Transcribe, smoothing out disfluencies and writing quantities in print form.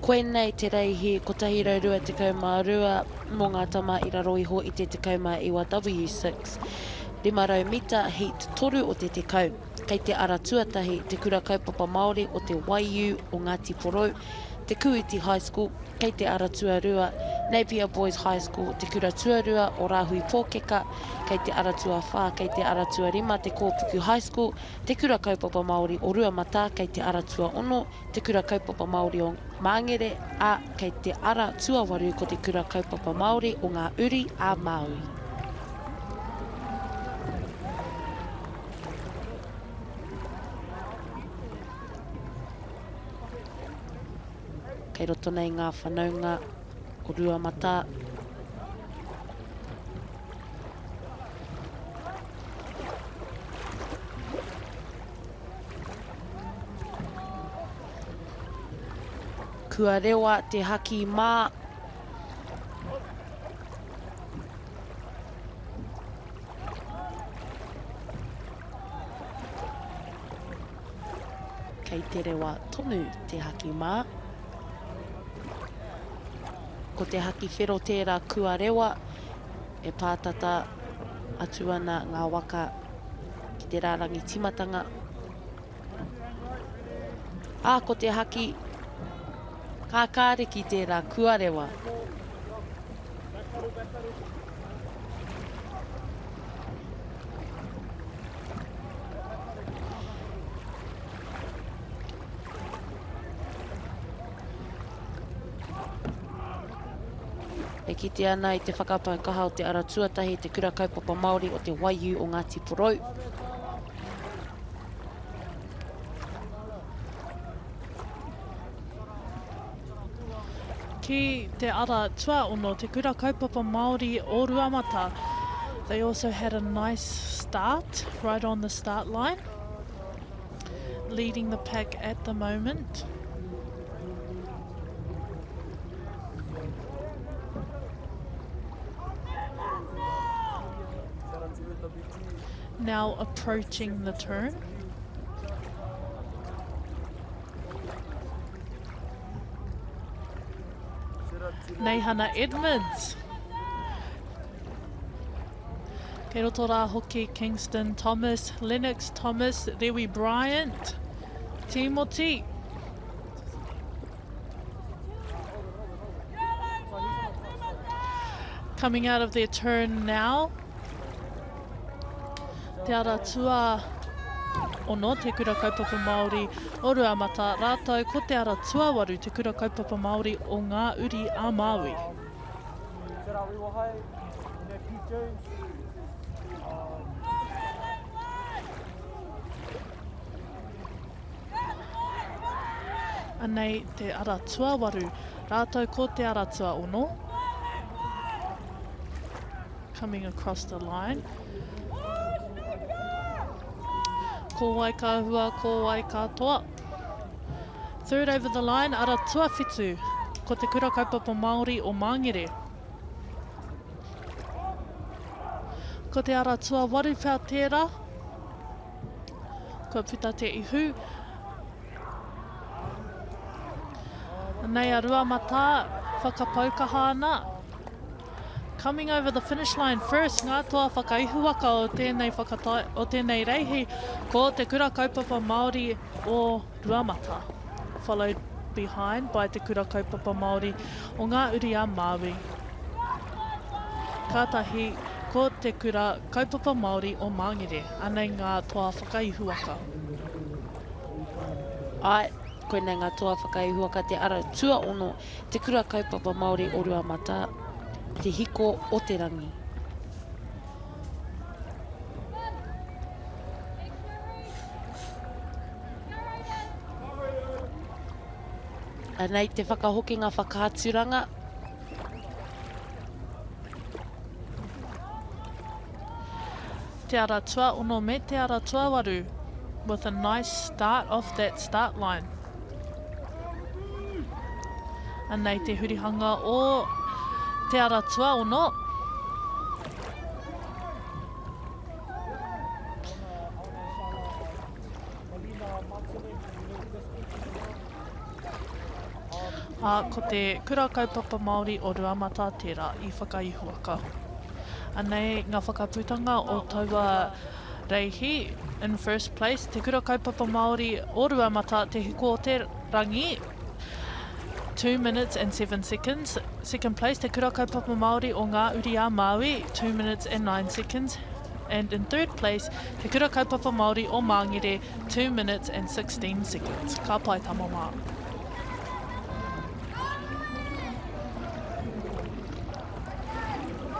Koinei te reihi 122 mō ngā tama i raro iho i te 19 W6, 500 mita heat 3 o te 10. Kei te ara tuatahi Te Kura Kaupapa Māori o Te Waiū o Ngāti Porou, Te Kūiti High School, kei te ara tuarua Napier Boys High School, Te Kura Tuarua o Rāhui Pōkeka, kei te ara tuawhā, kei te ara tuarima Te Kōpuku High School, Te Kura Kaupapa Māori o Ruamatā, kei te ara tuaono Te Kura Kaupapa Māori o Māngere, ā, kei te ara tuawaru ko Te Kura Kaupapa Māori o Ngā Uri a Māui. Kei roto nei ngā whanaunga o Ruamatā. Kua rewa te haki mā. Kei te rewa tonu te haki mā. Ko te haki whero tērā kua rewa, e pātata atu ana ngā waka ki te rārangi tīmatanga. Ā, ko te haki kākāriki tērā kua rewa. E kite ana i te whakapau kaha o te ara tuatahi, te Kura Kaupapa Māori o Te Waiū o Ngāti Porou. Ki te ara tuaono, te Kura Kaupapa Māori o Ruamata. They also had a nice start, right on the start line, leading the pack at the moment. Now approaching the turn. Neihana Edmonds. Kei roto rā hoki Kingston Thomas, Lennox Thomas, Rewi Bryant, Timoti. Coming out of their turn now. Te Ara Tua ono, Te Kura Kaupapa Māori o Ruamata, rātou ko Te Ara Tuawaru, Te Kura Kaupapa Māori o Ngā Uri a Māui. Anei te ara tuawaru, rātou ko te ara tuaono. Coming across the line. Ko wai ka hua, ko wai ka toa. Third over the line, ara tuawhitu, ko te Kura Kaupapa Māori o Māngere. Ko te ara tuawaru pea tērā. Kua puta te ihu. Anei a Ruamatā, whakapau kaha ana. Coming over the finish line first, ngā toa whakaihuwaka o tēnei, whakatae, o tēnei reihi, ko Te Kura Kaupapa Māori o Ruamata. Followed behind by Te Kura Kaupapa Māori o Ngā Uri a Māui. Kātahi, ko Te Kura Kaupapa Māori o Māngere. Anei ngā toa whakaihuwaka. Āe, koinei ngā toa whakaihuwaka te ara tuaono, Te Kura Kaupapa Māori o Ruamatā, Te Hiko o te Rangi. Anei te whakahokinga whakaaturanga. Te Ara Tuaono me Te Ara Tuawaru with a nice start off that start line. Anei te hurihanga o Te Ara Tuaono. Ā, ko te Kura Kaupapa Māori o Ruamata tērā i whakaihuwaka. Anei ngā whakaputanga o taua reihi, in first place, Te Kura Kaupapa Māori o Ruamata, Te Hiko o te Rangi, 2 minutes and 7 seconds, second place, Te Kura Kaupapa Māori o Ngā Uri a Māui, 2 minutes and 9 seconds, and in third place, Te Kura Kaupapa Māori o Māngere, 2 minutes and 16 seconds. Ka pai tama mā.